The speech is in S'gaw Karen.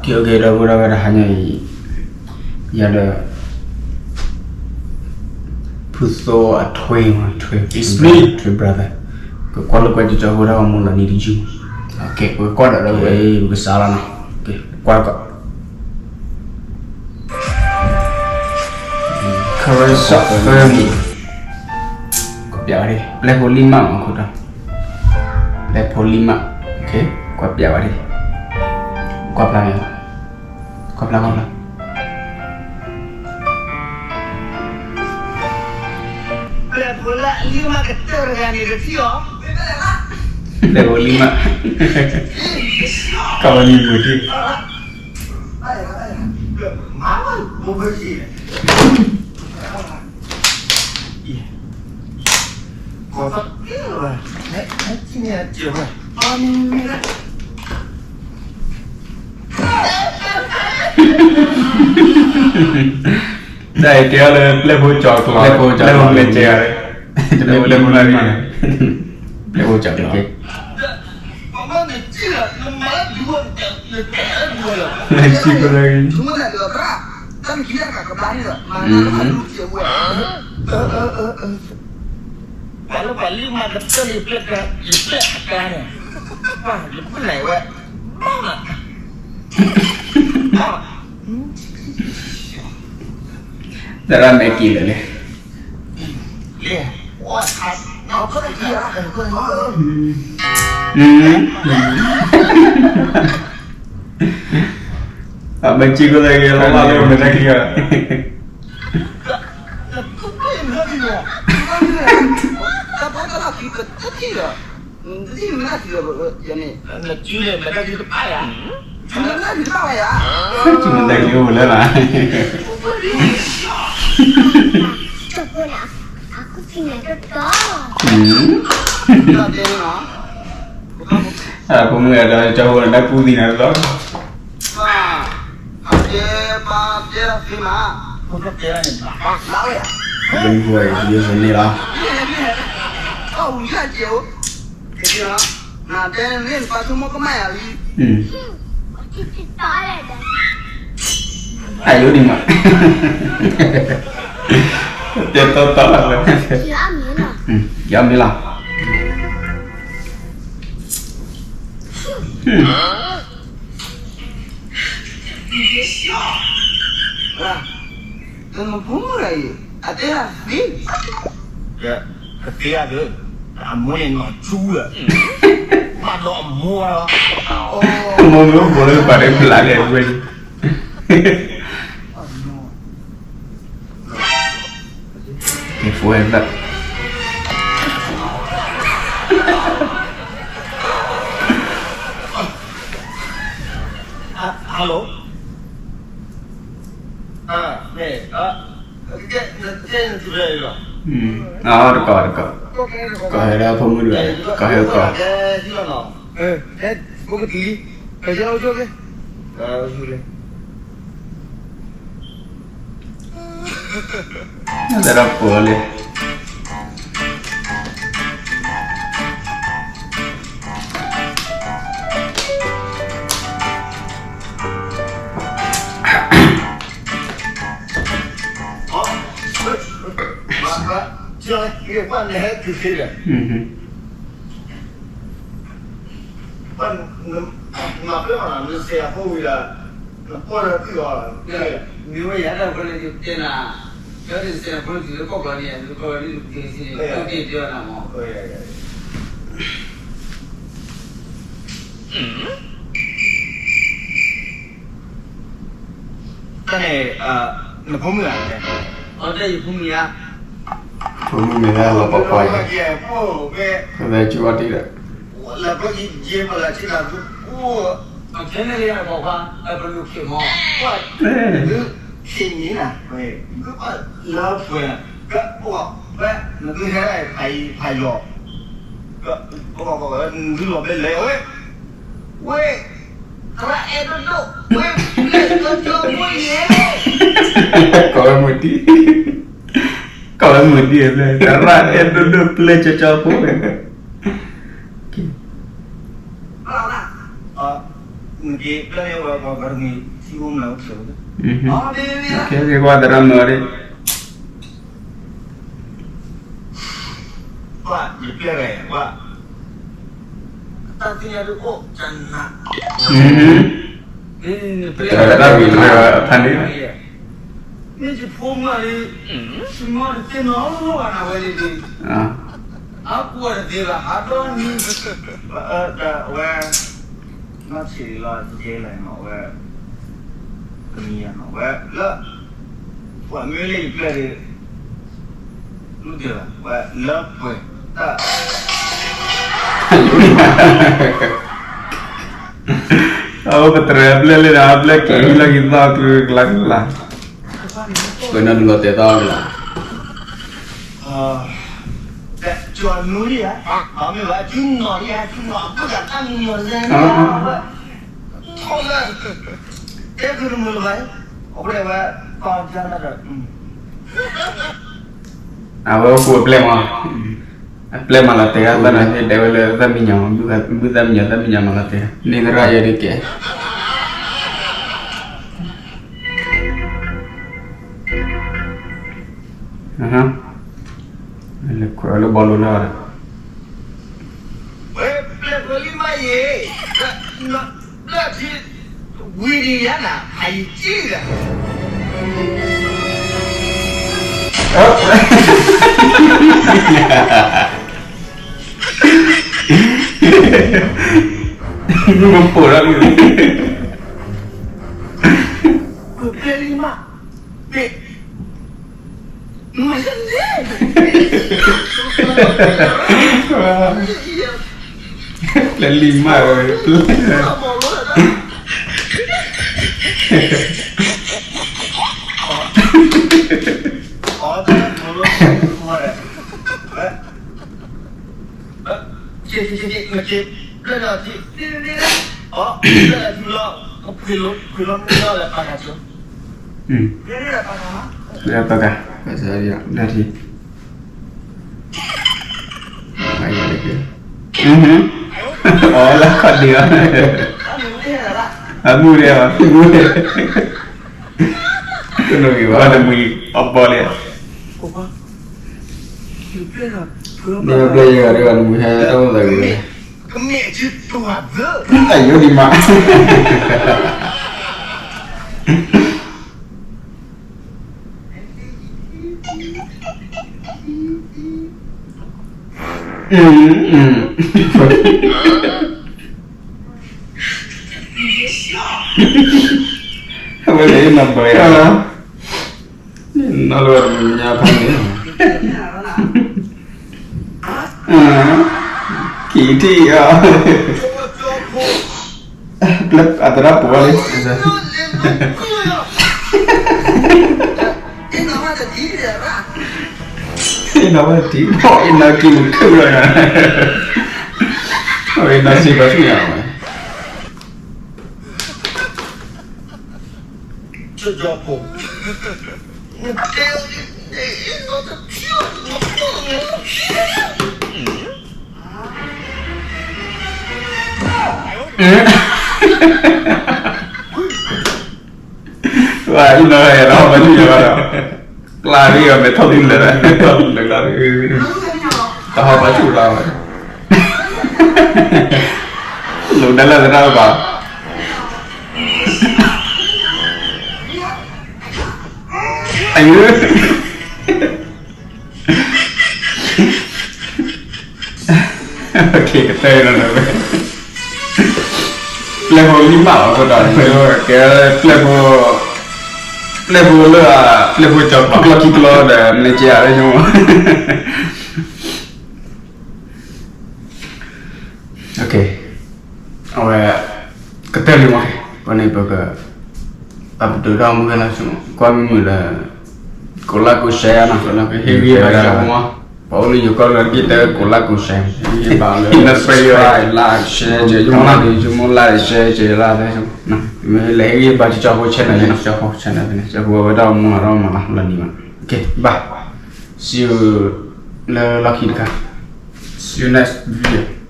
ကဲ ဒီပုၢ်ဒီဝဲၢ် တဟါညါအံၤ ယၤဒီး ဖုသိအထွံၣ် ထွံၣ် ထွံၣ် brother ကကွၢ်လိာ်ကွဲကၠီကၠီဖိတၢ်ဂီၤမူလီၤနံၤတယုၢ်, ပကကွၢ်ဒီးလၢဝဲ ပကစးလီၤနီၤ, ကွၢ်ကီး current short film ကွၢ်ပျးဝဲဒၣ် ပျဲၢ်ဖိလံၢ်မးမးခိၣ်တီ, ပျဲၢ်ဖိလံၢ်မး, ကွၢ်ပျးဝဲဒၣ်, ကွၢ်ဖျါန့ၣ်, ကွၢ်ဖျါ ကွၢ်ဖျါ ပျဲၢ်ဖိလံၢ်မးကတၢၢ်တဂၤန့ၣ်တထံၣ်အီၤ, ပျဲၢ်ဖိလံၢ်မး, ကဝဲနံၤမုာ်ထံၣ် ဒ်အံၤတဲအီၤလၢပျဲၢ်ဖိကၠီၤကျီၤ, ပျဲၢ်ဖိကၠီၤကျီၤ ပျဲၢ်ဖိမဲာ်ကဲၤ, တမ့ၢ်ပျဲၢ်ဖိလံၢ်မး, ပျဲၢ်ဖိကၠီၤကျီၤ, ပှၤလၢပှၤလံၢ်မးကတၢၢ်လၢယပျဲၢ်အကျါန့ၣ်, ယပျဲၢ်အကျါန့ၣ်, ဘၣ်မး သရၣ်မဲာ်က့ၤလၢာ်လဲၣ်, အမဲာ်က့ၤခိၣ်သက့ၤလီၤဘၣ်လၢမဲာ်တၢ်ခံဂၤ မတၤက့ၤအိၣ်လၢၤဘၣ်, ဖိမုၣ်ဒီးကၠီဖိန့ၣ် တၢ်ကူၣ်သံနၤလီၤ, ဘၣ်မနုၤအံၤ ယိၤန့ၣ်လီၤ အယိၤဒံးမး, တဲတီတီလီၤဝဲ, ယမ့ၢ်လီၤ, ဖိမုၣ်အံၤ အတဲဒၣ်သ့, ကသ့ဧါသ့, အမိၢ်န့ၣ်နီၢ်ကၠူလီၤ, ဘၣ်ဒီးအမိၢ်လီၤ, မိၢ်မ့ၢ်အိၣ်ဘူးလၢပှၤဒီးဖျးလဲၣ်ဝဲ, ကဲ phone ဟဲဘျၣ် hello, မ့ၢ်, တကီၢ်တကီၢ်, ကီၢ်ဟဲလၢဖိမုၣ်တဂၤ, ကီၢ်ဟဲကီၢ်, ဖိကတံၤလံ, ကီၢ်ဟဲလၢဖိကတံၤလံ, သရၣ်ပှဲၤလံ မ့ၢ်ဝဲယၤတၢ်ဖိန့ၣ် ယတဲနၤ, ယတဲနၤဖိန့ၣ် တုၤလၢကီၢ်ကျီးန့ၣ် ယတဲနၤမး, တၢ်န့ၣ် နဖိမုၣ်ဧါ, အတၢ်ယဖိမုၣ်ဧါ, ဖိမုၣ်မ့ၢ်လၢလီၤပှီၢ်ပှီၢ်ယဲ, ဖဲဖဲကၠူအီၤတံၢ်ဒီး, လၢပှၤယဲပှၤလၢဆ့နၤသူ, အခဲန့ၣ်လၢယၤပှၤခွါ, ပလူၤခ့မီၤ, ပှၤ, ဆ့နၤ, လၢပှဲၤ, ကပှဲၤ, နသုဟဲဖးယံၤဖးယီၤ, နသုလီၤဘဲလဲၣ်ဝဲ, ဝဲ, သရၣ်အဲၣ်ဒိၣ်ဒိၣ်, ဝဲ, ပျဲၢ်ကၠီကၠီဖိန့ၣ်, ကီၢ်ဝဲမုၢ်တံၢ်, ကီၢ်ဝဲမုၢ်တံၢ်, သရၣ်အဲၣ်ဒိၣ်ဒိၣ်ပျဲၢ်ကၠီကၠီဖိန့ၣ်, က့ၤပျဲၢ်န့ၣ်ဝဲပှၤဂၤတမံၤထံအိၣ်မလၢအိၣ်ချၢဝဲ, ကဲက့ၤကွၢ်သရၣ်မၢ်ဒီး, ယပျဲၢ်ဂၤယကွၢ်, တၢ်သ့ၣ်ညါဒ်အိၣ်တနၤ, တၢ်ဝံၤတရၢဖးန့ၣ် မ့ၢ်ယဖိမုၣ်လံ, ယမ့ၢ်တသ့ၣ်နီၣ်လီၤနၤဝဲန့ၣ်ဒီး, အါကူအီၤတသ့ဘၣ် ဟးဒီနံၤ, အဝဲ, နီၢ်ဆံးလီၤယဲလဲၣ်နီၤဝဲ, တမံၤယၤနီၤဝဲလၢ, ပှၤမ့ၢ်လၢယပျဲၢ်ဒီး, လူၢ်ဒၢးဝဲလၢပှဲၤတၢ် အဝဲပတြၢၤပျဲၢ်လၢဒီး ပျဲၢ်က့ၤဟံးလီၢ်က့ၤသီၣ်ကျူကျါကျါ, ပှဲၤနီၢ်ဒုးလီၤတဲာ်သီၣ်လီၤ, ကၠီနူလံဧါ, မ့ၢ်ဘၣ်ကၠူနီၢ်လံဧါ, ကၠူနီၢ်အဘုၣ်တၢ်တၢ်မံညီၤလၢ, ထီၣ်လၢ, တဲဃုတမုာ်လၢၤဘၣ်, အဝဲဝဲ, ပၢ်ကၢ်နၢ်ဒီး, အဝဲအိၣ်ဃူအပျဲၢ်မး, အပျဲၢ်မၤလီၤတဲာ်ဂၤသၣ်နၤသ့ၣ် တဲဝဲလၢသၣ်မံညီၤ, ဘုၣ်သၣ်မံညီၤ သၣ်မံညီၤမၤလီၤတဲာ်, န့ၢ်သရၣ်ယဲဒ်ကဲ, လဲၤခွဲးလၢဘီလိၤလၢဒီး, ဝဲပျဲၢ်ဖိလံမးယ့ၤ, ပျဲၢ်ထံ, ဝံၤဒံးယါနၤ အယံၤကံလံဒီး မ့ၢ်ပိာ်ထီၣ်လံ, ပျဲၢ်လံမး, မ့ၢ်, မ့ၢ်လံ, ပျဲၢ်လံမးဝဲ, ပက, ပက, အီလၢခီၣ်ဒံးအီၤ, အမူဒံးအီၤ, မူဒံး, တနဂ့ၤဘၣ်တမံၤအဘီလံ, န့ၣ်ပျဲၢ်ယဂၤဒံးဘၣ်တမံၤဟဲတၢ်အိၣ်သးဂ့ၤ, အယိဒံးမး အဝဲလဲၤနီၢ်ဘၢယၤ, နီၢ်လၢဝဲတမံၤညါဖးန့ၣ်, ကံထံၣ်အီၤ, အသရၣ်ပူၤလံ, အနီၢ်ဝဲတံၤ, အနီၢ်ကံၢ်မုၢ်ခုၣ်လီၤ, အနီၢ်စံးဘၣ်ဆူၣ်ညါဝဲ ဝဲအံၤနီၢ်ဟဲဒီး ဘၣ်နုာ်လီၤဒီး ကျါဂ့ၤအီၤ မဲာ်ထီၣ်သူလၢာ်, မဲာ်ထီၣ်သူလၢာ်ကျါ, တဟီၣ်ဘၣ်ဆူၣ်လီၤဝဲ, လိၣ်ဒၣ်လၢသရၣ်ဘၣ်, အယု ကတဲလီၤဝဲ, ပျဲၢ်ဖိလံမးလီၤ အဃိဒီး ကဲပျဲၢ်ဖိ, ပျဲၢ်ဖိလၢ, ပျဲၢ်ဖိကၠီၤကျီၢ်ကျီၢ်ခံကျီၢ်ဒီး မ့ၢ်ကဲဧါလၢညိ, အဝဲ, ကတၢၢ်လံမး, ပန့ၣ်ပက, ပပတုာ်ထီၣ်မုၢ်ဂဲၤလၢ်ဆူ, ကွၢ်မုၢ်မုၢ်ဒီး, ကိးလၢကိးရှဲဧါနီၤ, ဟ့ၣ်ဂံၢ်ဘါစၢၤဖိမး, ပှၤအိၣ်လၢယိၤကီၢ်လၢတက့ၢ် တဲကိးလၢကိးရှဲ, ဟ့ၣ်ဂံၢ်ဘါလၢ subscribe like share က့ၤ ယမိၢ် like share က့ၤလၢ, မ့ၢ်လဲၤဟ့ၣ်ဂံၢ်ဘါကၠီကၠီဖိ channel န့ၣ်, ကၠီဖိ channel န့ၣ် ကၠီဖိဝဲဒၣ်မူလီၤဒီးမၤလီၤလၢနံၤမး, ဘၣ်, see you လၢလီၢ်ခံတခါ, see you next video.